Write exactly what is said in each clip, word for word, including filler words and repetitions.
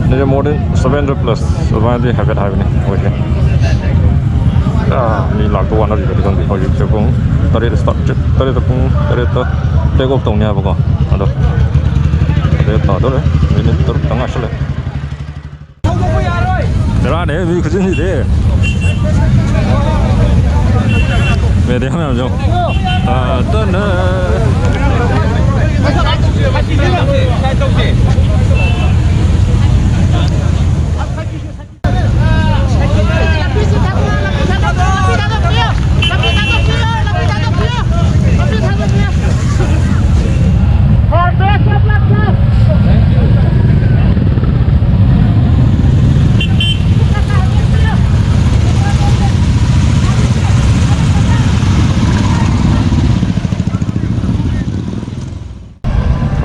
ꯅꯣꯏꯁꯦ more than seven hundred plus ꯑꯗꯨꯃꯥꯏꯅꯗꯤ ꯍꯥꯏꯐꯦꯠ ꯍꯥꯏꯕꯅꯤ ꯃꯣꯏꯁꯦ꯫ ꯑꯥ, ꯃꯤ ꯂꯥꯛꯇꯧ ꯋꯥꯅꯔꯤꯕꯗꯤ ꯈꯪꯗꯦ꯫ ꯍꯧꯖꯤꯛꯁꯦ ꯄꯨꯡ ꯇꯔꯦꯠ start, ꯇꯔꯦꯠꯇ, ꯄꯨꯡ ꯇꯔꯦꯠꯇ take off ꯇꯧꯅꯤ ꯍꯥꯏꯕꯀꯣ꯫ ꯑꯗꯣ ꯇꯔꯦꯠ ꯇꯥꯗꯣꯔꯦ, ꯃꯤꯅꯤꯠ ꯇꯔꯨꯛꯇ ꯉꯥꯏꯁꯜꯂꯦ꯫ ꯕꯦꯔꯥꯅꯦ ꯃꯤ ꯈꯨꯆꯤꯟꯁꯤꯗꯤ꯫ ꯃꯦꯗꯤꯌꯥ ꯃꯌꯥꯝꯁꯨ꯫ ꯇꯥ ꯇꯥ ꯅꯥ꯫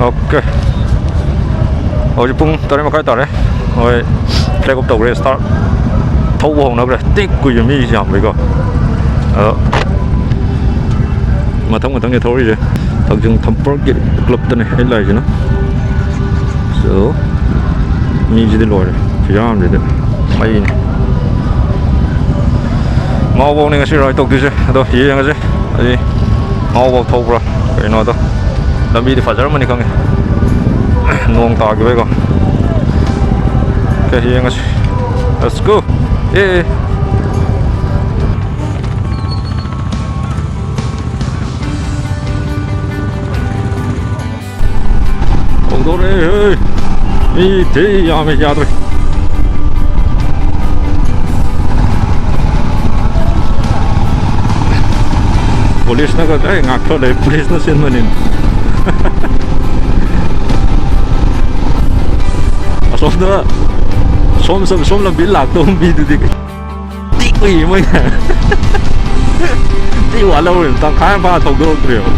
Okay. ꯍꯧꯖꯤꯛ ꯄꯨꯡ ꯇꯔꯦꯠ ꯃꯈꯥꯏ ꯇꯥꯔꯦ꯫ ꯍꯣꯏ, take off ꯇꯧꯈ꯭ꯔꯦ꯫ Start ꯊꯧꯕ ꯍꯧꯅꯈ꯭ꯔꯦ꯫ ꯇꯤꯛ ꯀꯨꯏꯌꯦ ꯃꯤꯁꯦ ꯌꯥꯝꯕꯩꯀꯣ꯫ ꯑꯗꯣ ꯃꯊꯪ ꯃꯊꯪꯅꯦ ꯊꯧꯔꯤꯁꯦ꯫ ꯊꯥꯡꯖꯤꯡ ꯊꯝꯄ꯭ꯔꯀꯤ clubꯇꯅꯦ ꯑꯩ ꯂꯥꯛꯏꯁꯤꯅ꯫ So, ꯃꯤꯁꯤꯗꯤ ꯂꯣꯏꯔꯦ꯫ ꯈꯨꯌꯥꯝꯁꯤꯗꯤ ꯃꯩꯅꯤ꯫ ꯃꯥꯎꯕꯧꯅꯦ ꯉꯁꯤ ride ꯇꯧꯗꯣꯏꯁꯦ꯫ ꯑꯗꯣ ꯌꯦꯡꯉꯁꯦ꯫ ꯑꯩ ꯃꯥꯎꯕꯧ ꯊꯧꯕ꯭ꯔꯥ ꯀꯩꯅꯣꯗꯣ꯫ ꯂꯝꯕꯤꯗꯤ ꯐꯖꯔꯝꯃꯅꯤ ꯈꯪꯉꯦ꯫ ꯅꯣꯡ ꯇꯥꯈꯤꯕꯩꯀꯣ꯫ Okay, ꯌꯦꯡꯉꯁꯤ꯫ Let's go. ꯑꯦ꯫ ꯍꯧꯗꯣꯔꯛꯑꯦ, ꯍꯦ꯫ ꯃꯤ ꯊꯤ ꯌꯥꯝꯃꯦ, ꯌꯥꯗ꯭ꯔꯦ꯫ ꯄꯨꯂꯤꯁꯅꯒ ꯗꯥꯏꯔꯦꯛ ꯉꯥꯛꯊꯣꯔꯛꯑꯦ, ꯄꯨꯂꯤꯁꯅ ꯆꯦꯟꯕꯅꯤꯅ꯫ ꯑꯁꯣꯝꯗ, ꯁꯣꯝ, ꯁꯣꯝ, ꯁꯣꯝ ꯂꯝꯕꯤ ꯂꯥꯛꯇꯧꯕ ꯃꯤꯗꯨꯗꯤ꯫ ꯇꯤꯛ ꯎꯏ ꯃꯣꯏꯅ꯫ ꯇꯤꯛ ꯋꯥꯠꯍꯧꯔꯦ, ꯇꯪꯈꯥꯏ ꯑꯃ ꯐꯥ ꯊꯧꯗꯣꯔꯛꯇ꯭ꯔꯦꯕ꯫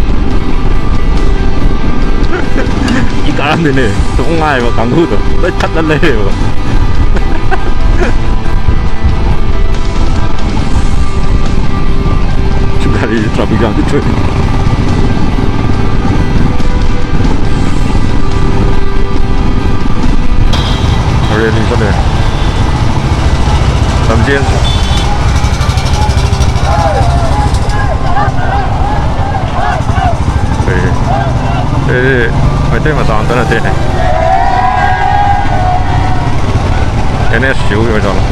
ꯏ ꯀꯥꯔꯝꯗꯣꯏꯅꯦ꯫ ꯁꯨꯝ ꯉꯥꯏꯕ ꯀꯥꯡꯕꯨꯗꯣ ꯂꯣꯏ ꯊꯠꯂ ꯂꯩꯔꯦꯕ꯫ ꯒꯥꯔꯤ ꯑꯩ traffic jam ꯊꯤ ꯊꯣꯛꯑꯦ꯫ ꯔꯦꯂꯤ ꯆꯠꯂꯦ꯫ ꯂꯝꯖꯦꯟ꯫ ꯑꯦ, ꯑꯦ, ꯃꯩꯇꯩ ꯃꯆꯥ ꯑꯝꯇ ꯅꯠꯇꯦꯅꯦ꯫ NSU ꯑꯣꯏꯖꯥꯠꯂꯣ?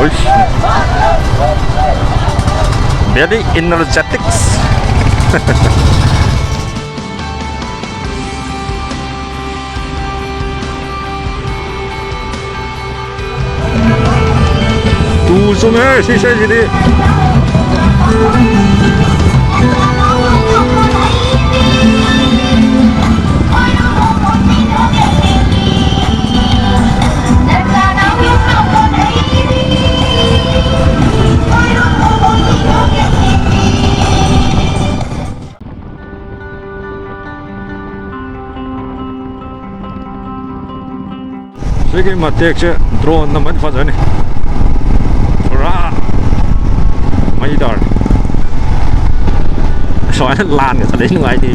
ꯎꯏꯁ꯫ Very energetics꯫ ꯇꯨ ꯆꯨꯝꯃꯦ ꯁꯤ ꯏꯁꯩꯁꯤꯗꯤ꯫ ꯁꯤꯒꯤ ꯃꯇꯦꯛꯁꯦ drone ꯅꯝꯕꯗꯤ ꯐꯖꯅꯤ꯫ ꯄꯨꯔꯥ ꯃꯩ ꯇꯥꯔꯦ꯫ ꯁꯨꯃꯥꯏꯅ ꯂꯥꯟꯒ ꯆꯠꯂꯛꯏ ꯅꯨꯡꯉꯥꯏꯅꯤ꯫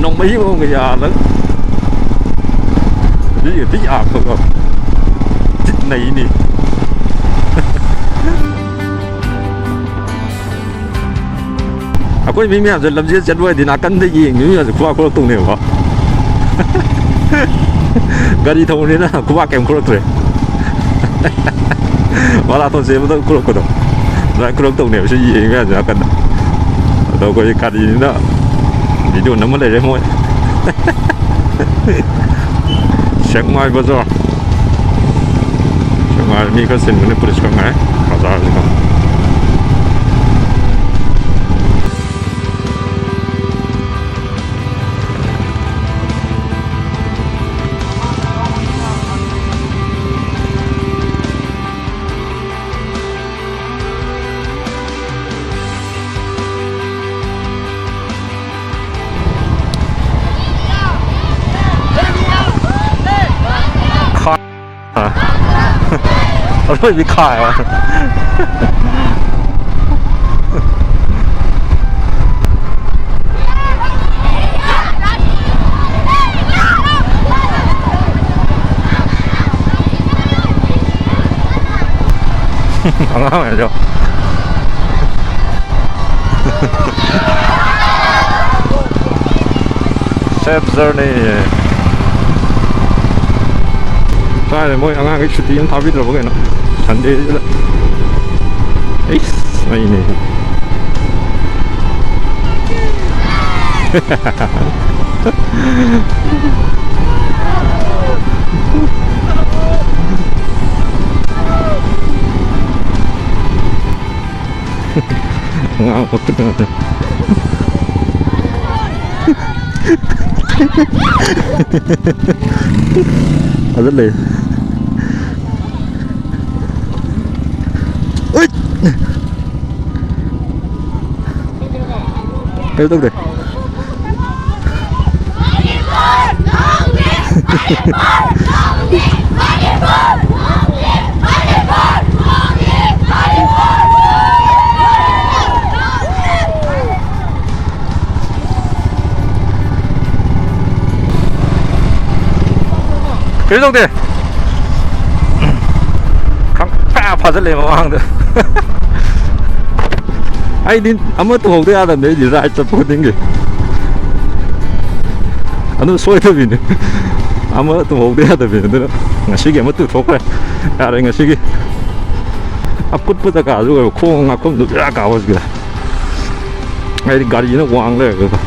ꯅꯣꯡꯃꯩ ꯑꯃꯒ ꯌꯥꯜꯂꯒ꯫ ꯃꯤꯒ ꯊꯤ ꯌꯥꯝꯕꯀꯣ꯫ ꯊꯤ ꯅꯩꯅꯤ꯫ ꯑꯩꯈꯣꯏ ꯃꯤ ꯃꯌꯥꯝꯁꯦ ꯂꯝꯖꯦꯜ ꯆꯦꯟꯕ ꯑꯣꯏꯔꯗꯤ ꯅꯥꯀꯟꯗ ꯌꯦꯡꯉꯤ ꯃꯤ ꯃꯌꯥꯝꯁꯦ ꯈꯨꯕꯥꯛ ꯈꯨꯔꯛꯇꯧꯅꯦꯕꯀꯣ꯫ ꯒꯥꯔꯤ ꯊꯧꯕꯅꯤꯅ ꯈꯨꯕꯥꯛ ꯀꯩꯝ ꯈꯨꯔꯛꯇ꯭ꯔꯦ꯫ ꯃꯔꯥꯊꯣꯟ ꯆꯦꯟꯕꯗ ꯈꯨꯔꯛꯄꯗꯣ ꯑꯗꯨꯃꯥꯏꯅ ꯈꯨꯔꯛꯇꯧꯅꯦꯕ ꯁꯤ ꯌꯦꯡꯉꯤ ꯃꯌꯥꯝꯁꯦ ꯅꯥꯀꯟꯗ꯫ ꯑꯗꯣ ꯑꯩꯈꯣꯏ ꯒꯥꯔꯤꯅꯤꯅ video ꯅꯝꯃ ꯂꯩꯔꯦ ꯃꯣꯏ꯫ ꯁꯦꯛꯃꯥꯏ ꯕꯖꯥꯔ꯫ ꯁꯦꯛꯃꯥꯏ ꯃꯤ ꯈꯔ ꯆꯤꯟꯕꯅꯦ ꯄꯨꯂꯤꯁ ꯈꯔ ꯉꯥꯏ ꯕꯖꯥꯔꯁꯤꯗ꯫ ꯑꯥ꯫ ꯑꯔꯣꯏꯕꯤ ꯈꯥꯏꯕ꯫ ꯑꯉꯥꯡ ꯑꯣꯏꯔꯁꯨ꯫ Safe journey꯫ ꯀꯥꯏꯗ ꯃꯣꯏ ꯑꯉꯥꯡꯈꯩ ꯁꯨꯇꯤ ꯑꯃ ꯊꯥꯕꯤꯗ꯭ꯔꯕ ꯀꯩꯅꯣ? ꯁꯟꯗꯦꯁꯤꯗ꯫ ꯑꯩꯁ, ꯃꯩꯅꯦ꯫ ꯑꯉꯥꯡ ꯃꯈꯨꯠ ꯉꯥꯛꯇ꯫ ꯑꯗꯨ ꯂꯩ꯫ ꯎꯏꯠ! ꯀꯩꯁꯨ ꯇꯧꯗꯦ꯫ ꯀꯩꯁꯨ ꯇꯧꯗꯦ꯫ ꯈꯪꯐꯥ ꯐꯥꯖꯤꯜꯂꯦ ꯃꯃꯥꯡꯗ꯫ ꯑꯩꯗꯤ ꯑꯃ ꯇꯧꯍꯧꯗ ꯌꯥꯗꯕꯅꯦ, ꯑꯩꯗꯤ ꯔꯥꯏꯠ ꯆꯠꯄ ꯈꯨꯗꯤꯡꯒꯤ꯫ ꯑꯗꯨꯝ ꯁꯣꯏꯗꯕꯤꯅꯦ꯫ ꯑꯃ ꯇꯧꯍꯧꯗ ꯌꯥꯗꯕꯤꯅꯦ꯫ ꯑꯗꯨꯅ ꯉꯁꯤꯒꯤ ꯑꯃ ꯇꯨꯊꯣꯛꯈ꯭ꯔꯦ꯫ ꯌꯥꯔꯦ ꯉꯁꯤꯒꯤ꯫ ꯑꯀꯨꯠꯄ ꯖꯒꯥꯁꯨ ꯑꯣꯏꯕ, ꯈꯣꯡ ꯉꯥꯛꯐꯝꯗꯨ ꯕꯦꯔꯥ ꯀꯥꯕ ꯍꯧꯖꯤꯛꯀꯤꯗ꯫ ꯑꯩꯗꯤ ꯒꯥꯔꯤꯅ ꯋꯥꯡ ꯂꯩꯔꯒ꯫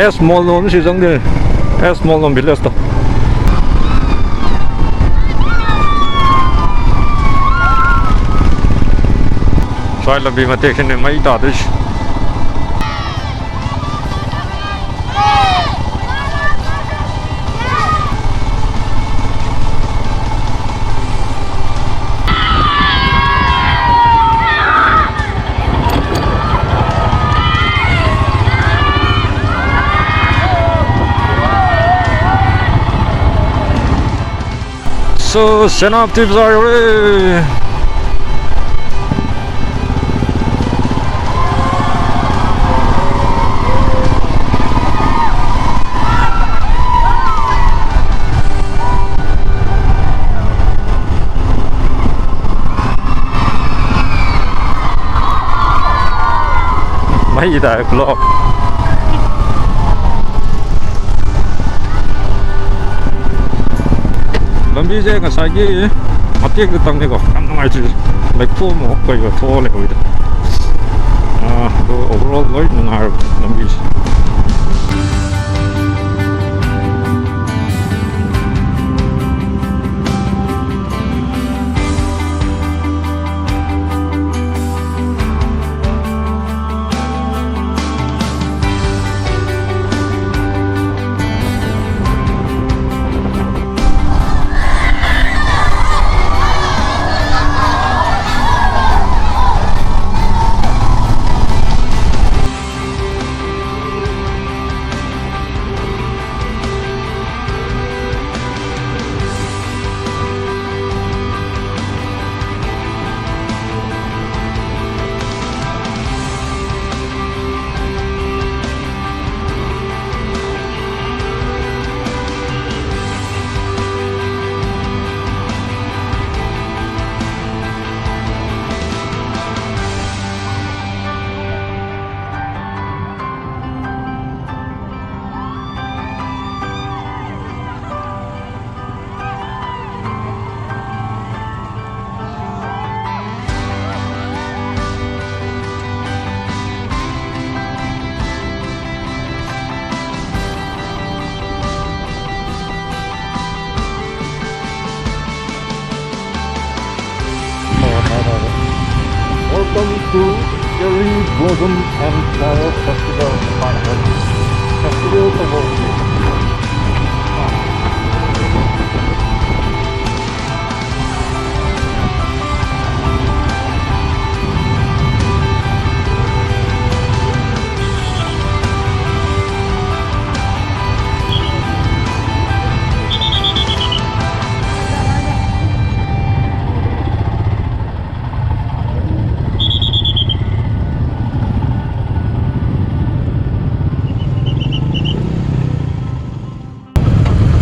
ꯑꯦꯁ ꯃꯣꯜꯅꯣꯝ ꯁꯤ ꯆꯪꯗꯣꯏꯅꯦ꯫ ꯑꯦꯁ ꯃꯣꯜꯅꯣꯝ ꯚꯤꯂꯦꯖꯇꯣ꯫ ꯁ꯭ꯋꯥꯏ ꯂꯝꯕꯤ ꯃꯇꯦꯛꯁꯤꯅꯦ ꯃꯩ ꯇꯥꯗꯣꯏꯁꯦ꯫ So, ꯁꯦꯅꯥꯄꯇꯤ ꯕꯖꯥꯔ ꯌꯧꯔꯦ꯫ ꯃꯩ ꯇꯥꯔꯦ ꯈꯨꯂꯣꯛ꯫ ꯂꯝꯕꯤꯁꯦ ꯉꯁꯥꯏꯒꯤ ꯃꯇꯦꯛꯇ ꯇꯪꯅꯤꯀꯣ, ꯌꯥꯝ ꯅꯨꯡꯉꯥꯏꯇ꯭ꯔꯤꯁꯦ꯫ ꯂꯩꯈꯣꯝ ꯑꯃꯨꯛ ꯀꯩꯒ ꯊꯣꯛꯑ ꯂꯩꯍꯧꯋꯤꯗ꯫ ꯑꯥ, ꯑꯗꯣ overall ꯂꯣꯏ ꯅꯨꯡꯉꯥꯏꯔꯕ ꯂꯝꯕꯤꯁꯦ꯫ Cherry Blossom and Flower Festival ꯍꯥꯏꯅ ꯐꯦꯁꯇꯤꯚꯦꯜ ꯇꯧꯕ꯫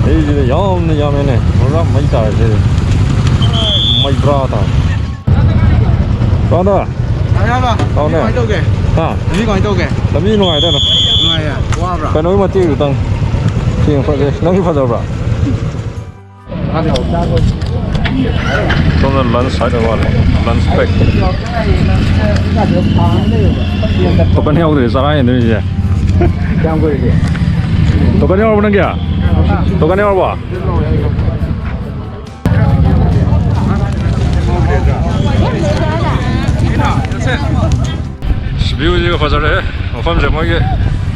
ꯑꯩꯁꯤꯗ ꯌꯥꯝꯅ ꯌꯥꯝꯃꯦꯅꯦ꯫ ꯄꯨꯔꯥ ꯃꯩ ꯇꯥꯔꯦ ꯁꯤꯗꯤ꯫ ꯃꯩ ꯄꯨꯔꯥ ꯇꯥꯔꯦ꯫ ꯇꯥꯗ? ꯌꯥꯔꯕ? ꯇꯥꯎꯅꯦ꯫ ꯀꯃꯥꯏꯅ ꯇꯧꯒꯦ? ꯍꯥ? ꯂꯝꯕꯤ ꯀꯃꯥꯏꯅ ꯇꯧꯒꯦ? ꯂꯝꯕꯤ ꯅꯨꯡꯉꯥꯏꯗ ꯑꯗꯨꯝ꯫ ꯅꯨꯡꯉꯥꯏꯌꯦ꯫ ꯋꯥꯕ꯭ꯔꯥ? ꯀꯩꯅꯣꯒꯤ ꯃꯇꯦꯛꯗꯨꯇꯪ꯫ ꯁꯤ ꯌꯥꯝ ꯐꯖꯩ꯫ ꯅꯪꯒꯤ ꯐꯖꯕ꯭ꯔꯥ? ꯁꯣꯝꯗ lunch side ꯑꯣꯏ ꯃꯥꯜꯂꯦ꯫ Lunch pack꯫ Token ꯌꯥꯎꯗ꯭ꯔꯗꯤ ꯆꯔꯥ ꯍꯦꯟꯗꯣꯏꯅꯤꯁꯦ꯫ ꯀꯌꯥꯝ ꯀꯨꯏꯔꯒꯦ? Token ꯌꯥꯎꯔꯕꯣ ꯅꯪꯒꯤ? Token ꯌꯥꯎꯔꯕꯣ? Viewꯁꯤꯒ ꯐꯖꯔꯦ꯫ ꯃꯐꯝꯁꯦ ꯃꯣꯏꯒꯤ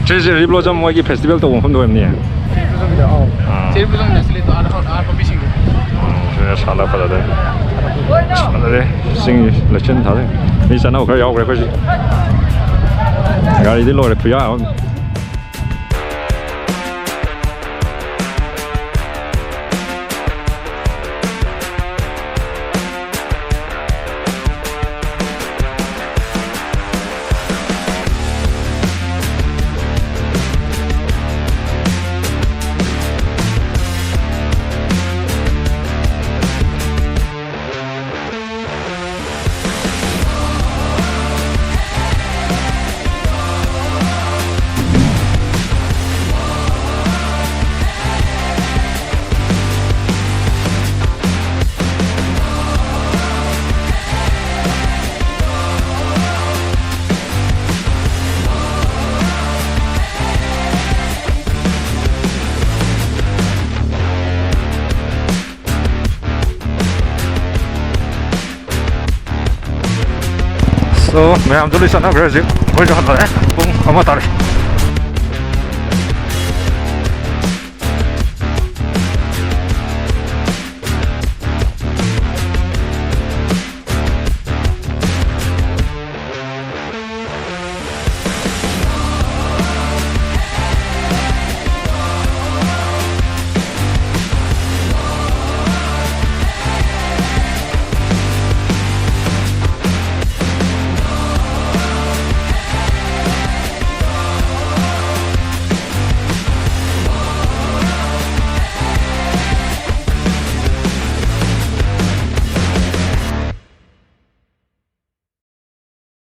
ꯆꯦꯔꯤ ꯕ꯭ꯂꯣꯁꯝ ꯃꯣꯏꯒꯤ ꯐꯦꯁꯇꯤꯚꯦꯜ ꯇꯧꯕ ꯃꯐꯝꯗ ꯑꯣꯏꯔꯝꯅꯤꯌꯦ꯫ ꯑꯥ꯫ ꯆꯦꯔꯤ ꯕ꯭ꯂꯣꯁꯝ ꯅꯦꯁꯂꯦꯗꯣ ꯑꯥ, ꯑꯥ, ꯄꯥꯝꯕꯤꯁꯤꯡꯗꯣ꯫ ꯎꯝ, ꯁꯤꯗ ꯁꯥꯠꯂ ꯐꯖꯗꯣꯏꯅꯦ꯫ ꯑꯁ, ꯐꯖꯔꯦ꯫ ꯆꯤꯡꯁꯤ ꯂꯩꯆꯤꯜ ꯊꯥꯖꯩ꯫ ꯃꯤ ꯆꯥꯅꯕ ꯈꯔ ꯌꯥꯎꯈ꯭ꯔꯦ ꯑꯩꯈꯣꯏꯁꯤ꯫ ꯒꯥꯔꯤꯗꯤ ꯂꯣꯏꯔꯦ ꯈꯨꯌꯥ ꯑꯃ꯫ ꯑꯗꯣ ꯃꯌꯥꯝꯗꯣ ꯂꯣꯏ ꯆꯠꯅꯈ꯭ꯔꯦ ꯍꯧꯖꯤꯛ꯫ ꯑꯩꯈꯣꯏꯁꯨ ꯍꯜꯂꯛꯑꯦ꯫ ꯄꯨꯡ ꯑꯃ ꯇꯥꯔꯦ꯫